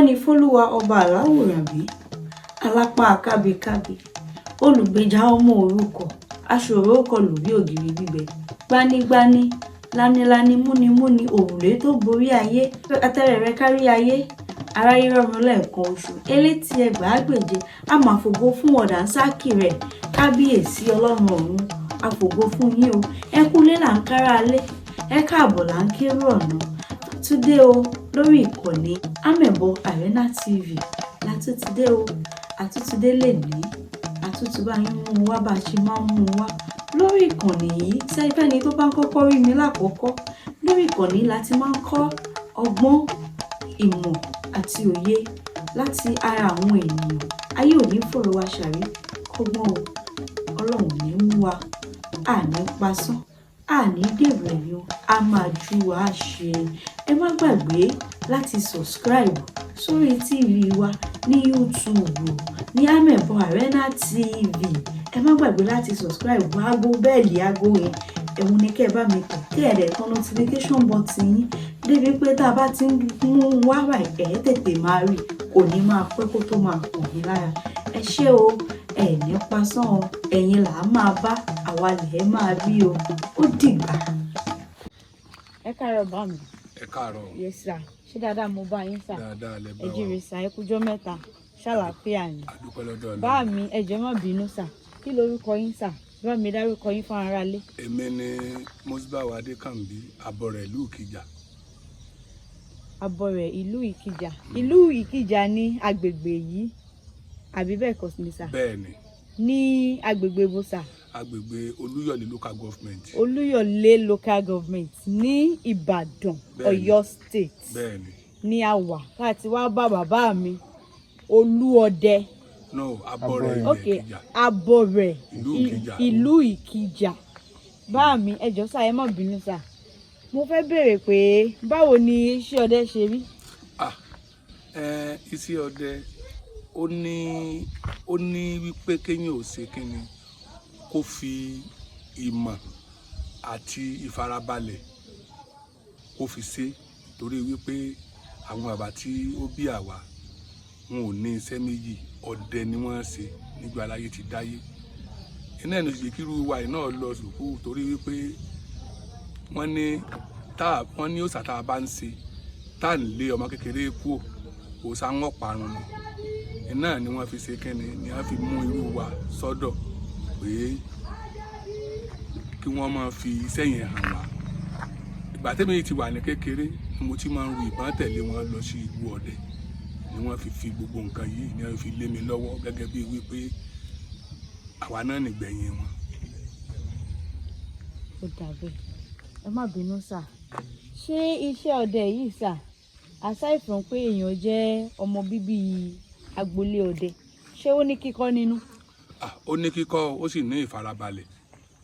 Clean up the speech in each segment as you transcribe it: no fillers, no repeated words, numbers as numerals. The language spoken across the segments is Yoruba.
Ọpẹ́ ní fọ́lúwa Ọba Aláwùrábí, alápá kábíkábí, olùgbèjà ọmọ òrukàn, aṣòro kọlù bí ògiri gbígbẹ, gbanigbani, lanilani, múnimúni, òrùlé tó borí ayé, atẹ́rẹrẹ kárí ayé, aráyé rọrùn lẹ́ẹ̀kan oṣù, elétí ẹgbàágbèje, a máa fògo fún ọ̀dànsákì rẹ̀. Kábíyèsí Ọlọ́run ọ̀run, a fògo fún yín o. Ẹ kúlé là ń kára lé, ẹ káàbọ̀ là ń kérò ọ̀nà. Túndé o, lórí ìkànnì Amẹ̀bọ Arena TV látúntìdé o. Àtúntìdé lè ní àtúntì bá yín mú un wá bá a ṣe máa ń mú un wá lórí ìkànnì yìí. Sẹ́fẹ́ni tó bá ń kọ́kọ́ rí mi lákọ̀ọ́kọ́ lórí ìkànnì láti máa ń kọ́ ọgbọ́n, ìmọ̀ àti òye láti ara àwọn ènìyàn. Ayé ò ní fọ̀rọ̀ wa ṣàrí kọ́gbọ́n o. Ọlọ́run ò ní mú wa, àní pasán, àní dèrò ẹ̀yìn o, a máa ju wa ṣe. Ẹ má gbàgbé láti subscribe sórí TV wa ní YouTube ní Amẹ̀bọ Arena TV. Ẹ má gbàgbé láti subscribe. Aago bell, aago yẹn, ẹ̀hún ni kẹ́ ẹ bá mi tẹ̀, kí ẹ dẹ̀ tan notification button yín débi pé tá a bá ti ń mú un wá báyìí, ẹ̀ tètè máa rí, kò ní máa pẹ́ kó tó máa kàn yín lára. Ẹ ṣé o, ẹ ní pasán o. Ẹ̀yin là á máa bá, àwa lẹ̀ máa rí o. Ó dìgbà. Ẹ káàárọ̀, bá mi. Ẹ káàárọ̀. Yes sir, ṣé dáadáa mo bá yín, sir? Dáadáa lẹ bá Ẹ wa. jíire sir, ẹ kújọ́ mẹ́ta, ṣàlàáfíà ni? Àdúpẹ́ lọ́dọ̀ Ọlọ́run. Bá mi, ẹ jọ̀ọ́, má bínú sir, kí lorúkọ yín, sir? Bá mi dárúkọ yín fún aráalé. Èmi ni Musbau Adékànbí, Abọrẹ̀ ìlú Ìkìjà. Abọrẹ̀ ìlú Ìkìjà. Ìlú Ìkìjà ní agbègbè yìí, àbí bẹ́ẹ̀ kọ́ ni, sir? Bẹ́ẹ̀ ni. Ní agbègbè bo, sir? Agbègbè Olúyọ̀lé Local Government. Olúyọ̀lé Local Government ní Ìbàdàn, Bẹ́ẹ̀ni. Ọ̀yọ́ State Bẹ́ẹ̀ ni. ní a wà láti wá bá bàbá mi Olúọdẹ. No, Abọrẹ̀ ilẹ̀ Ìkìjà. Abọrẹ̀. Ìlú Ìkìjà. Ìlú Ìkìjà. Bá mi, ẹ jọ̀ọ́ sir, ẹ má bínú sir, mo fẹ́ béèrè pé báwo ni iṣẹ́ ọdẹ ṣe rí? Ah, ẹ iṣẹ́ ọdẹ, ó ní wípé kéèyàn ò ṣe kíni, kó fi ìmọ̀ àti ìfarabalẹ̀ kó fi ṣe, torí wípé àwọn bàbá tí ó bí àwa, wọn ò ní iṣẹ́ méjì, ọdẹ ni wọ́n ṣe nígbà aláyé ti dáyé. Iná ẹni sì kírú wa yìí náà lọ sùkúù, torí wípé wọ́n ní tá wọ́n ní òòṣà tá a bá ń ṣe, tá à ń lé ọmọ kékeré kú, òòṣà ń parun ni. Iná ni wọ́n fi ṣe kínni, ni wọ́n fi mú irú wa sọ́dọ̀ pé kí wọ́n máa fi iṣẹ́ yẹn hàn wá. Ìgbà tẹ́mi ti wà ní kékeré ni mo ti máa ń ru ìbọn tẹ̀lé wọn lọ sí igbó ọdẹ, ni wọ́n fi gbogbo nǹkan yìí, ni wọ́n fi lé mi lọ́wọ́ gẹ́gẹ́ bíi wípé àwa náà nìgbẹ̀yìn wọn. Ó dàbẹ̀. Ẹ má bínú sir, ṣé iṣẹ́ ọdẹ yìí, sir, aside from pé èèyàn jẹ́ ọmọ bíbí agboolé ọdẹ, ṣé ó ní kíkọ́ nínú? Ah, ó ní kíkọ́, ó sì ní ìfarabalẹ̀.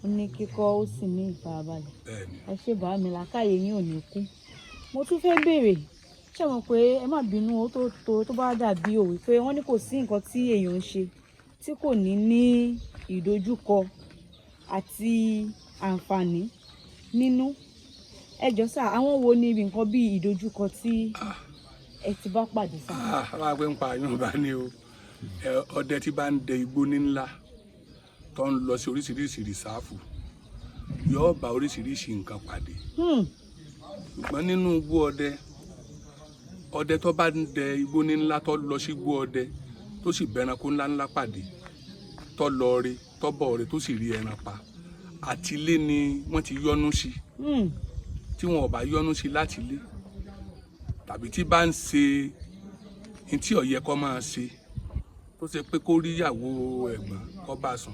Ó ní kíkọ́, ó sì ní ìfarabalẹ̀. Bẹ́ẹ̀ ni. Ẹ ṣe bàá mi, làákàyè yín ò ní kú. Mo tún fẹ́ béèrè, ṣé mọ̀ pé, ẹ má bínú ó, tó bá dàbí òwe pé wọ́n ní kò sí nǹkan tí èèyàn ń ṣe tí kò ní ní ìdojúkọ àti àǹfààní nínú. Ẹ jọ̀ọ́ sir, àwọn wo ni nǹkan bí ìdojúkọ tí ẹ ti bá pàdé, sir? Ah, wá pé ń pa àyàn bá ní o. Ọdẹ tí bá ń dẹ igbó ní ńlá, tó ń lọ sí oríṣiríṣi reserve, yóò bá oríṣiríṣi nǹkan pàdé. Ṣùgbọ́n nínú igbó ọdẹ, ọdẹ tó bá ń dẹ igbó ní ńlá, tó lọ sí igbó ọdẹ, tó sì bẹranko ńlá ńlá pàdé, tó lọ re, tó bọ̀ re, tó sì rí ẹran pa, àtilé ni wọ́n ti yọ́nú sí. Tí wọn ò bá yọ́nú sí láti ilé, tàbí tí bá ń ṣe ní tí ó yẹ kó máa ṣe, tó ṣe pé kó rí ìyàwó ẹ̀gbọ́n kó bá sùn,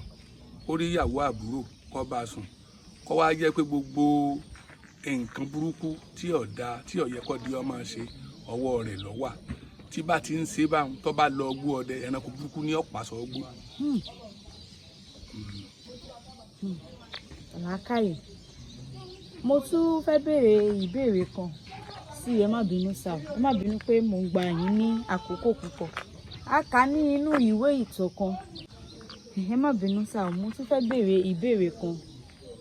kó rí ìyàwó àbúrò kó bá sùn, kó wá jẹ́ pé gbogbo nǹkan burúkú tí ò dáa, tí ó yẹ kó di ọmọ ṣe, ọwọ́ rẹ̀ ló wà, tí bá ti ń ṣe báwọn, tó bá lọ gbó ọdẹ, ẹranko burúkú ní ọ̀pá sọ gbó. Làákàyè. Mo tún fẹ́ béèrè ìbéèrè kan sí, ẹ má bínú sir, ẹ má bínú pé mò ń gba yín ní àkókò púpọ̀. A kà ní inú ìwé ìtàn kan. Ẹ má bínú sir, mo tún fẹ́ béèrè ìbéèrè kan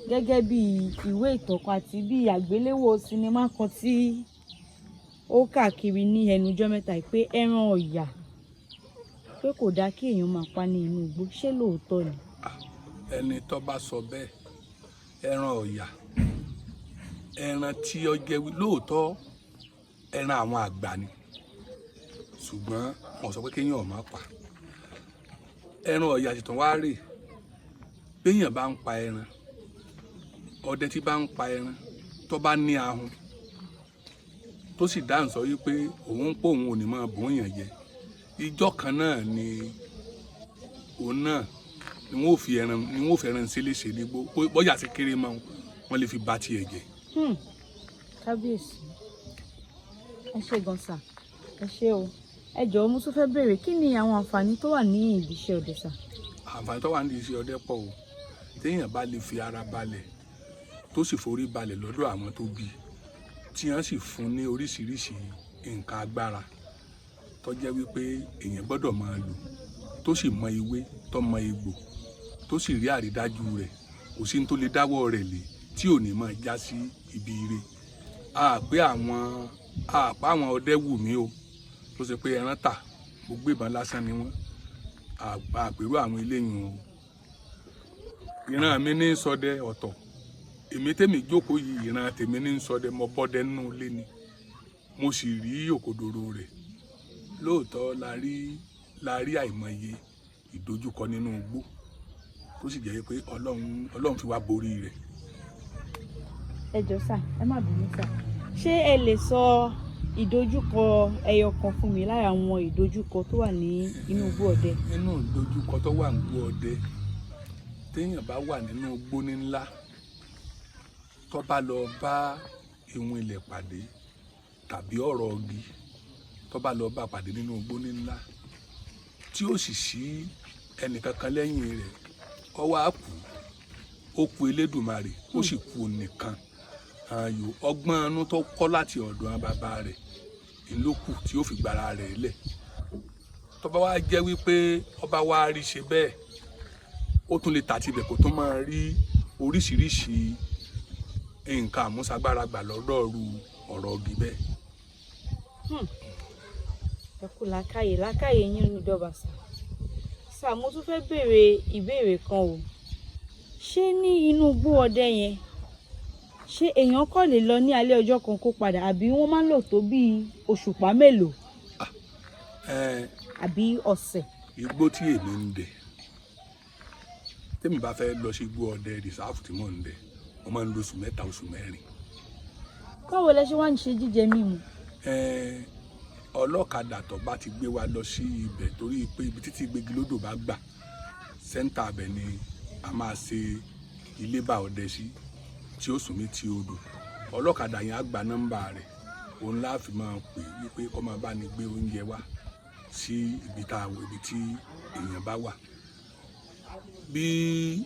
gẹ́gẹ́ bí ìwé ìtàn kan àti bí àgbéléwò sinimá kan tí ó káàkiri ní ẹnujọ́ mẹ́ta yìí pé ẹran ọ̀yà pé kò dáa kí èèyàn máa pa ní inú igbó, ṣé lóòótọ́ ni? Ẹni tó bá sọ bẹ́ẹ̀, ẹran ọ̀yà, ẹran tí ó jẹ́ lóòótọ́ ẹran àwọn àgbà ni, ṣùgbọ́n wọ́n sọ pé kéèyàn ò má pa ẹran ọ̀yà. Sì tún wá rè, béèyàn bá ń pa ẹran, ọdẹ tí bá ń pa ẹran tó bá ní ahun tó sì dáhùn sọ wípé òun ń pò òun ò ní máa bòun yàn jẹ, ìjọ kan náà ni òun náà ni wọn ò fi ẹran ni wọn ò fi ẹran ṣe léṣe nígbó, bóyá sí kéré mọ́ wọn lè fi ba tiẹ̀ jẹ́. Kábíyèsí, ẹ ṣé gan sà, ẹ ṣé o. Ẹ jọ̀ọ́, mo tún fẹ́ béèrè, kí ni àwọn àǹfààní tó wà ní ìdí iṣẹ́ ọdẹ sà? Àǹfààní tó wà nídìí iṣẹ́ ọdẹ pọ̀ o. Téèyàn bá lè fi ara balẹ̀, tó sì forí balẹ̀ lọ́dọ̀ àwọn tó bí, tí wọ́n sì fún ní oríṣiríṣi nǹkan agbára tó jẹ́ wípé èèyàn gbọ́dọ̀ máa lò, tó sì mọ ewé, tó mọ egbò, tó sì rí àrídájú rẹ̀, kò sí ní tó lè dáwọ́ rẹ̀ lé tí ò ní máa já sí ibi ire. A pé àwọn àpá àwọn ọdẹ wù mí o, tó ṣe pé ẹran tà, mo gbébọn lásán ni wọ́n àpérò àwọn eléyìí o. Ìran mi ní ṣọdẹ ọ̀tọ̀. Èmi tèmi jókòó yìí, ìran tèmi ní ṣọdẹ. Mo bọ́dẹ nínú ilé ni, mo sì rí òkodoro rẹ̀. Lóòótọ́ la rí àìmọye ìdojúkọ nínú igbó, tó sì jẹ́ pé Ọlọ́run fi wá borí rẹ̀. Ẹ jọ̀ọ́ sà, ẹ má bínú sà, ṣé ẹ lè sọ ìdojúkọ ẹyọ kan fún mi lára àwọn ìdojúkọ tó wà ní inú igbó ọdẹ? Nínú ìdojúkọ tó wà nígbó ọdẹ, téèyàn bá wà nínú igbó ní ńlá, tó bá lọ bá ìwọ̀n ilẹ̀ pàdé tàbí ọ̀rọ̀ igi, tó bá lọ bá pàdé nínú igbó ní ńlá, tí ó sì sí ẹnìkankan lẹ́yìn rẹ̀, ó wá kú, ó kú Elédùmarè, ó sì kú nìkan. Ayò ọgbọ́n inú tó kọ́ láti ọ̀dọ̀ àwọn bàbá rẹ̀ ńlókù tí ó fi gbára rẹ̀ lẹ̀. Tó bá wá jẹ́ wípé ọba wá rí ṣe bẹ́ẹ̀, ó tún lè tàtibẹ̀ kó tún máa rí oríṣiríṣi nǹkan àmúṣagbára gbà lọ́dọ̀ ru ọ̀rọ̀ igi bẹ́ẹ̀. Ẹ kú làákàyè, làákàyè yín ní ìdọ́gba sà. Sà, mo tún fẹ́ béèrè ìbéèrè kan o. Ṣé ní inú igbó ọdẹ yẹn, ṣé èèyàn kàn lè lọ ní alẹ́ ọjọ́ kan kó padà, àbí wọ́n máa ń lò tó bíi òṣùpá mélòó àbí ọ̀sẹ̀? Igbó tí èmi ń dẹ, tèmi bá fẹ́ lọ sí igbó ọdẹ reserve tí mò ń dẹ, mo máa ń lo oṣù 3, oṣù 4. Báwo lẹ ṣe wá ń ṣe jíjẹ mímu? Ọlọ́kadà tó bá ti gbé wa lọ sí ibẹ̀, torí pé ibi títí Gbégilódò bá gbà, center abẹ ni a máa ṣe ilé bá ọdẹ sí tí ó sùn mí ti odò. Ọlọ́kadà yẹn á gba nọ́mbà rẹ̀, òun láàfin máa pè wípé kó máa bá ní gbé oúnjẹ wá sí ibi tá a wọ, ibi tí èèyàn bá wà. Bí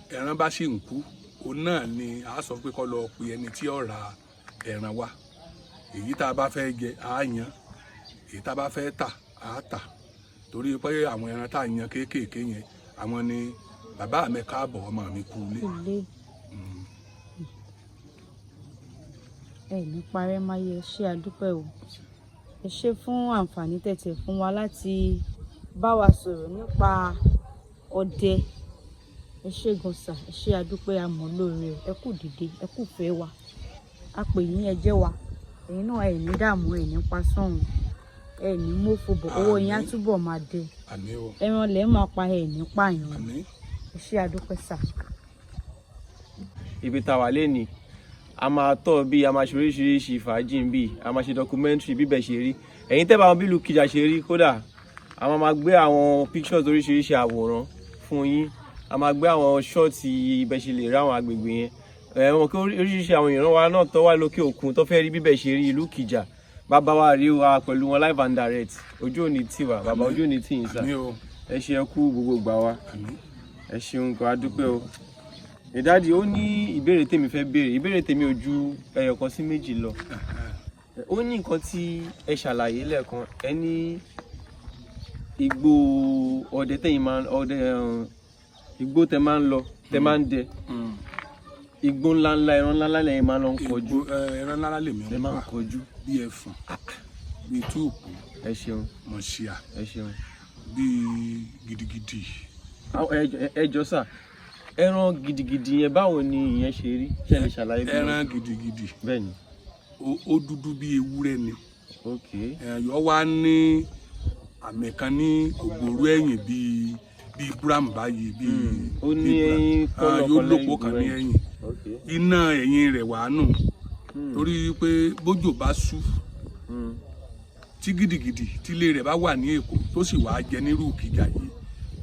ẹran bá sì ń kú, òun náà ni a sọ pé kó lọ pe ẹni tí ó ra ẹran wá. Èyí tá a bá fẹ́ jẹ, á yan. Èyí tá a bá fẹ́ tà, á tà, torí pé àwọn ẹran tá a yan kéékèèké yẹn, àwọn ni bàbá mi káàbọ̀, ọmọ mi kú ilé. Ilé ẹ ní parẹ́ máyé. Ẹ ṣé, àdúpẹ́ o. Ẹ ṣé fún àǹfààní tẹ̀tẹ̀ fún wa láti bá wa sọ̀rọ̀ nípa ọdẹ. Ẹ ṣé gan sà, ẹ ṣé, àdúpẹ́, àmọ́ lóore o. Ẹ kú dìde, ẹ kú fẹ́ wa, a pè yín, ẹ jẹ́ wa. Ẹ̀yin náà, ẹ ní dààmú, ẹ ní pasán, ẹ ní mọ́fò bọ̀, owó yín á Àmín. túbọ̀ máa dé. Àmín o. Ẹran lẹ́ máa pa, ẹ ní pààyàn. Àmín. Ẹ ṣé, àdúpẹ́ sà. Ibi tá a wà lénìí, a máa tọ́ bí a máa ṣe oríṣiríṣi fàájì ń bì, a máa ṣe documentary bíbẹ̀ ṣe rí. Ẹ̀yin tẹ́ bá wọn bí ìlú Ìkìjà ṣe rí, kódà a máa máa gbé àwọn pictures, oríṣiríṣi àwòrán fún yín. A máa gbé àwọn shot ibẹ̀ ṣe lè rí àwọn agbègbè yẹn. Ẹ̀ wọn kí oríṣiríṣi àwọn èèyàn wa náà tó wà lókè òkun tó fẹ́ rí bíbẹ̀ ṣe rí ìlú Ìkìjà, bàbá wa rí wa pẹ̀lú wọn live and direct. Ojú òní tì wá, bàbá, ojú òní tì yín sà. Àmín o. Ẹ ṣe, ẹ kú gbogbo gbà wa. Àmín. Ẹ ṣeun gan, a dúpẹ́ o. Ìdádì, ó ní ìbéèrè tèmi fẹ́ béèrè. Ìbéèrè tèmi ò ju ẹyọ kan sí méjì lọ. Ó ní nǹkan tí ẹ ṣàlàyé lẹ́ẹ̀kan, ẹ ní igbó ọdẹ tẹ̀yin máa ń ọdẹ, igbó tẹ máa ń lọ, tẹ máa ń dẹ, igbó ńláńlá, ẹran ńláńlá lẹ́yìn máa ń lọ ń kọjú. Igbó, ẹran ńlá lèmi lẹ ń máa ń pa kọjú. Bí ẹfọ̀n. Bíi túùpù, Ẹ ṣeun. Mọ̀ṣíà, Ẹ ṣeun. bíi gidigidi. Ẹ jọ̀ọ́ sà, ẹran gidigidi yẹn, báwo ni ìyẹn ṣe rí? Ṣé ẹ lè ṣàlàyé bí? Ẹran gidigidi, Bẹ́ẹ̀ ni. ó dúdú bíi ewúrẹ́ ni. Yọ wá ní àmì kan ní ògbóró ẹ̀yìn bíi brown báyìí, bíi Ó ní bíi brown. colour Ah, yóò kan lópo kan ní lẹ́yìn. ẹ̀yìn. Iná ẹ̀yìn rẹ̀ wà nù, torí pé bójò bá sú, tí gidigidi tílé rẹ̀ bá wà ní Èkó, tó sì wàá jẹ nírú Ìkìjà yìí,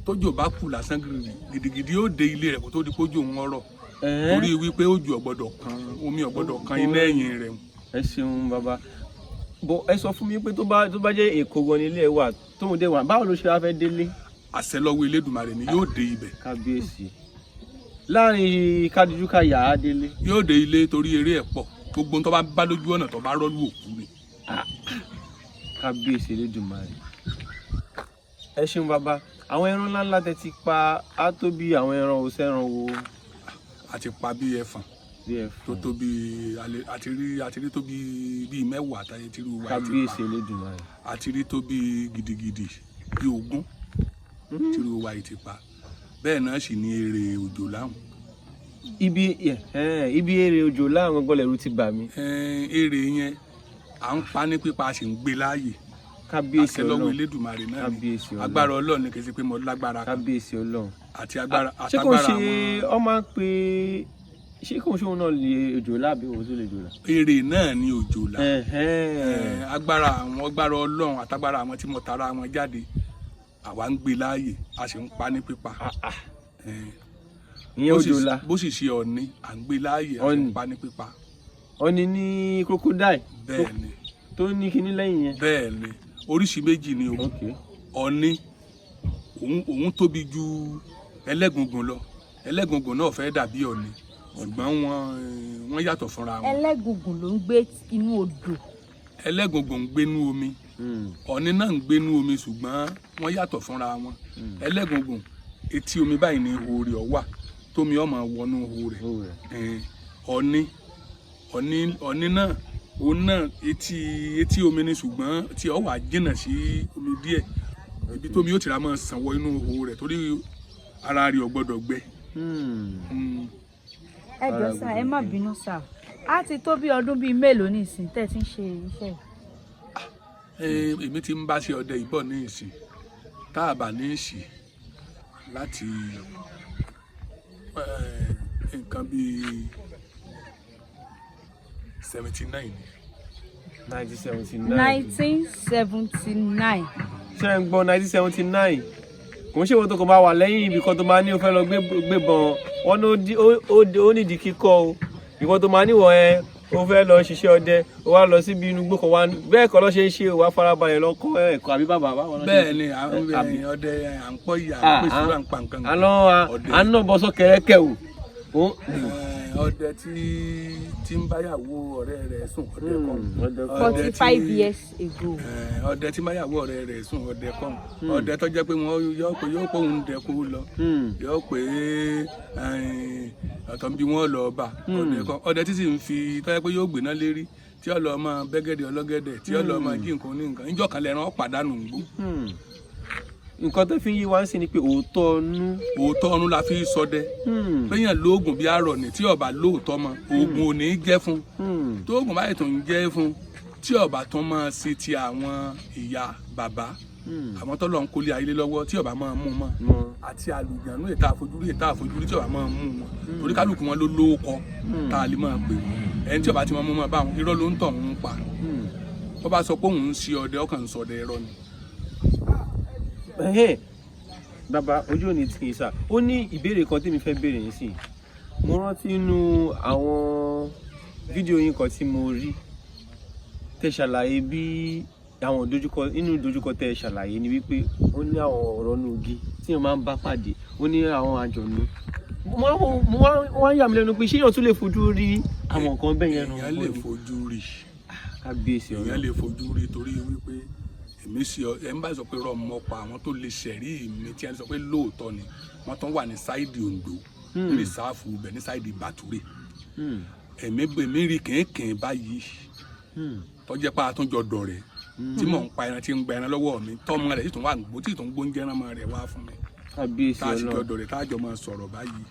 tójò bá kù lásán, gírí gidigidi yóò dé ilé rẹ̀ kó tó di kójò ń rọ̀, torí wípé òjò ò gbọ́dọ̀ kan, omi ò gbọ́dọ̀ kan iná ẹ̀yìn rẹ̀. Ẹ ṣeun, bàbá. Bọ ẹ sọ fún mi pé tó bá jẹ́ Èkó gan ni ilé ẹ wà, tóun dé wà, báwo ló ṣe wá fẹ́ délé? Àṣẹ lọ́wọ́ Elédùmarè ni, yóò dé ibẹ̀. Kábíyèsí, láàrin kádìjú ká yà á délé. Yóò dé ilé, torí eré ẹ̀ pọ̀. Gbogbo ohun tó bá bá lójú ọ̀nà, tó bá rọ́lù, òkú ni. Kábíyèsí Elédùmarè. Ẹ ṣeun, bàbá. Àwọn ẹran ńláńlá tẹ ti pa á tó bí àwọn ẹran òsẹran wo? Àti pa bí ẹfọ̀n Bí tó ẹfọ̀n. tó bí àti rí tó bí 10 àtàyè tí irú wa ti Kábíyèsí pa. Elédùmarè. Àti rí tó bí gidigidi bí 20 tí irú wa yìí ti pa. Bẹ́ẹ̀ náà sì ní èrè òjò láhùn. Ibi èrè òjò láwọn gbọ́dọ̀, ẹ̀rù ti bà mí. Èrè yẹn, à ń pa ní pípa, a sì ń gbé láàyè. Kábíyèsí Àṣẹ lọ́wọ́ Ọlọ́run. Elédùmarè náà ni. Kábíyèsí Ọlọ́run. Agbára Ọlọ́run ni, kì í ṣe pé mo lágbára kan. Kábíyèsí Ọlọ́run. Àti agbára Ṣé kò ń àtagbára ṣe àwọn. ọ máa ń pe, ṣé kò ń ṣe òun náà lè òjò láàbí òun tó lè jòlá? Èrè náà ni òjòlá. Agbára àwọn, agbára Ọlọ́run àtagbára àwọn tí mo tara wọn jáde, àwa ń gbé láàyè, a sì ń pa ní pípa. Ìyẹn òjòlá. Bó sì ṣe ọ̀ní, à ń gbé láàyè, a sì ń Ọ̀nì. pa ní pípa. Ọ̀nì ní crocodile Bẹ́ẹ̀ ni. tó ní kinní lẹ́yìn yẹn. Bẹ́ẹ̀ ni, oríṣi méjì ni o. Ọ̀ní òun tóbi ju ẹlẹ́gungun lọ. Ẹlẹ́gungun náà fẹ́ dàbí ọ̀ní, ṣùgbọ́n wọ́n yàtọ̀ fúnra wọn. Ẹlẹ́gùngùn ló ń gbé inú odò. Ẹlẹ́gungun ń gbénú omi, ọ̀ní náà ń gbénú omi, ṣùgbọ́n wọ́n yàtọ̀ fúnra wọn. Ẹlẹ́gungun, etí omi báyìí ni ihò rẹ̀ wà, tómi ó máa wọnú ihò rẹ̀. Ó rẹ̀. Ọ̀ní náà, òun náà etí omi ni, ṣùgbọ́n tí ó wà jìnnà sí omi díẹ̀, ibi tómi yóò ti ra máa sàn wọ inú ihò rẹ̀, torí ara rẹ̀ ò gbọ́dọ̀ gbẹ. Ẹ jọ̀ọ́ sà, ẹ má bínú sà, á ti tó bí ọdún bíi mélòó nísìn tẹ́ ẹ ti ń ṣe iṣẹ́ yìí? Èmi ti ń bá ṣe ọdẹ ìbọ̀ ní ìsìn, tá a bá ní ìsìn láti nǹkan bíi 79. 1979. 1979. Ṣé ń gbọ́? 1979. Kò ń ṣe ìwọ tó kàn máa wà lẹ́yìn ibì kan tó máa ní o fẹ́ lọ gbébọn wọn. Ó nídìí kíkọ́ o. Ìwọ tó máa níwọ̀ ẹ o fẹ́ lọ ṣiṣẹ́ ọdẹ, o wá lọ síbi inú igbó kan wá, bẹ́ẹ̀ kọ́ lọ́ ṣe ń ṣe o. Wá farabalẹ̀ lọ kọ́ ẹ̀kọ́, àbí bàbá, báwo lọ́ ṣe ń Bẹ́ẹ̀ ṣe? ni, à ń Àbí? ọdẹ, à ń pọ́ ìyá, à ń pèsè, à ń pa nǹkan. Àlọ́ Ọdẹ. À ń nà bọ́ sọ́kẹ̀rẹ́kẹ̀ o. Ọdẹ tí ń báyàwó ọ̀rẹ́ rẹ̀ sùn, ọdẹ kọ́. Ọdẹ kọ́. 45 years ago. Ọdẹ tí ń báyàwó ọ̀rẹ́ rẹ̀ sùn, ọdẹ kọ́. Ọdẹ tó jẹ́ pé wọ́n yọ pé yóò pé òun dẹ kó lọ, yóò pé ọ̀tọ̀ bí wọ́n lọ bá, ọdẹ kọ́. Ọdẹ tí sì ń fi tó jẹ́ pé yóò gbéná lérí, tí ó lọ máa bẹ́gẹ́dẹ́ ọlọ́gẹ́dẹ́, tí ó lọ máa jí nǹkan ní nǹkan, níjọ́ kan lẹ́ran ó pàdánù ń gbó. Nǹkan tó fi ń yé wa ń sìn ni pé òótọ́ nú. Òótọ́ ọ̀run la fi ṣọdẹ. Péyàn lóògùn bí àrọ̀ ní, tí ọba lóòótọ́ mọ, oògùn ò ní í jẹ́ fún. Tóògùn báyìí tó ń jẹ́ fún, tí ọba tó máa ṣe ti àwọn ìyá bàbá àwọn tó lọ ń kólé ayé lọ́wọ́, tí ọba máa mú mọ́ àti àlùjànnú, ètà àfojúrí, ètà àfojúrí, tí ọba máa mú wọn, torí kálukú wọn ló lóókọ tá a lè máa pè wọn. Ẹni tí ọba ti máa mú mọ́ báwọn, irọ́ ló ń tọ̀ ń pa. Wọ́n bá sọ pé òun ń ṣe ọdẹ, ọkàn ń sọdẹ irọ́ ni. Ẹhẹ́n. Bàbá, ojú òní tí kì í sà, ó ní ìbéèrè kan tí mi fẹ́ béèrè yín sí. Mo rántí inú àwọn fídíò yín kan tí mo rí tẹ́ ṣàlàyé bí àwọn ìdojúkọ, inú ìdojúkọ tẹ́ ṣàlàyé ni wípé ó ní àwọn ọ̀rọ̀ inú igi tí èèyàn máa ń bá pàdé, ó ní àwọn àjọ̀nú. Mo wá ń yà mí lẹ́nu pé ṣé èèyàn tún lè fojú rí àwọn nǹkan bẹ́ẹ̀ yẹn nù? Èèyàn lè fojú rí. Kábíyèsí Èèyàn ọ̀rọ̀. lè fojú rí, torí wípé èmi sì ọ ẹ ń bá sọ pé rọ mọ pa àwọn tó lè ṣẹ̀rí mi, tí ẹ sọ pé lóòótọ́ ni wọ́n tún wà ní side Oǹdó, ní reserve ibẹ̀, ní side Bàtúrè. Èmi rí kìnkìn báyìí tó jẹ́ pé àtúnjọ dọ̀rẹ́. Tí mò ń pa ẹran, tí ń gba ẹran lọ́wọ́ mi, tọ́mọ rẹ̀ sì tún wà ń gbó, tí tún gbóúnjẹ ẹran mọ́ rẹ̀ wá fún mi, Kábíyèsí tá a sì Ọlọ́run. jọ dọ̀rẹ́, tá a jọ máa sọ̀rọ̀ báyìí.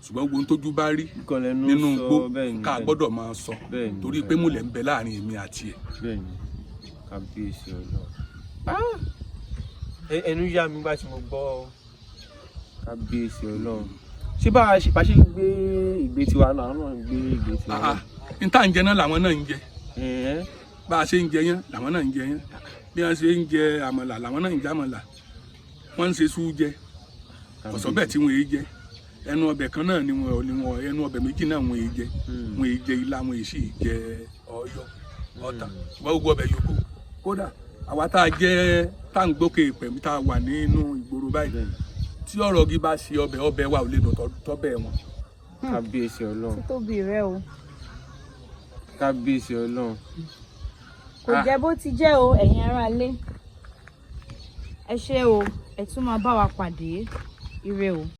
Ṣùgbọ́n gbogbo ohun tójú bá rí Nǹkan lẹnu nínú sọ, igbó bẹ́ẹ̀ ni, ká bẹ́ẹ̀ ni. gbọ́dọ̀ máa sọ, Bẹ́ẹ̀ ni, torí bẹ́ẹ̀ pé ni. múlẹ̀ ń bẹ láàrin èmi àti ẹ̀. Bẹ́ẹ̀ ni, kábíyèsí Ọlọ́run. Ẹnu yà mí gbà tí mo gbọ́ kábíyèsí Ọlọ́run. Ṣé bá a ṣe ń gbé ìgbé tiwa náà, àwọn náà ń gbé ìgbé tiwa náà? N tá à ń jẹ náà làwọn náà ń jẹ. Ẹ̀hẹ́n. Bá a ṣe ń jẹ yán làwọn náà ń jẹ yán, bí wọ́n ṣe ń jẹ àmàlà làwọn náà ń jẹ àmàlà, wọ́n ń ṣe sú jẹ, ọ̀sọ́ bẹ́ẹ̀ tí wọ́n èé jẹ. Ẹnu ọbẹ̀ kan náà ni wọ́n, ẹnu ọbẹ̀ méjì náà wọ́n èé jẹ. Wọ́n èé jẹ ilá, wọ́n èé sì jẹ ọ̀yọ́ ọ̀tàn. Ṣùgbọ́n gbogbo ọbẹ̀ yòókù, kódà àwa tá a jẹ́ tá à ń gbókè pẹ̀lú tá a wà nínú ìgboro báyìí, tí ọ̀rọ̀ gí bá ṣe ọbẹ̀, ọbẹ̀ wa ò lè dùn tọ́bẹ̀ wọn. Kábíyèsí Ọlọ́run. Títóbi rẹ o. Kábíyèsí Ọlọ́run. Kò jẹ́ bó ti jẹ́ o. Ẹ̀yin aráalé, ẹ ṣé o, ẹ tún máa bá wa pàdé. Ire o.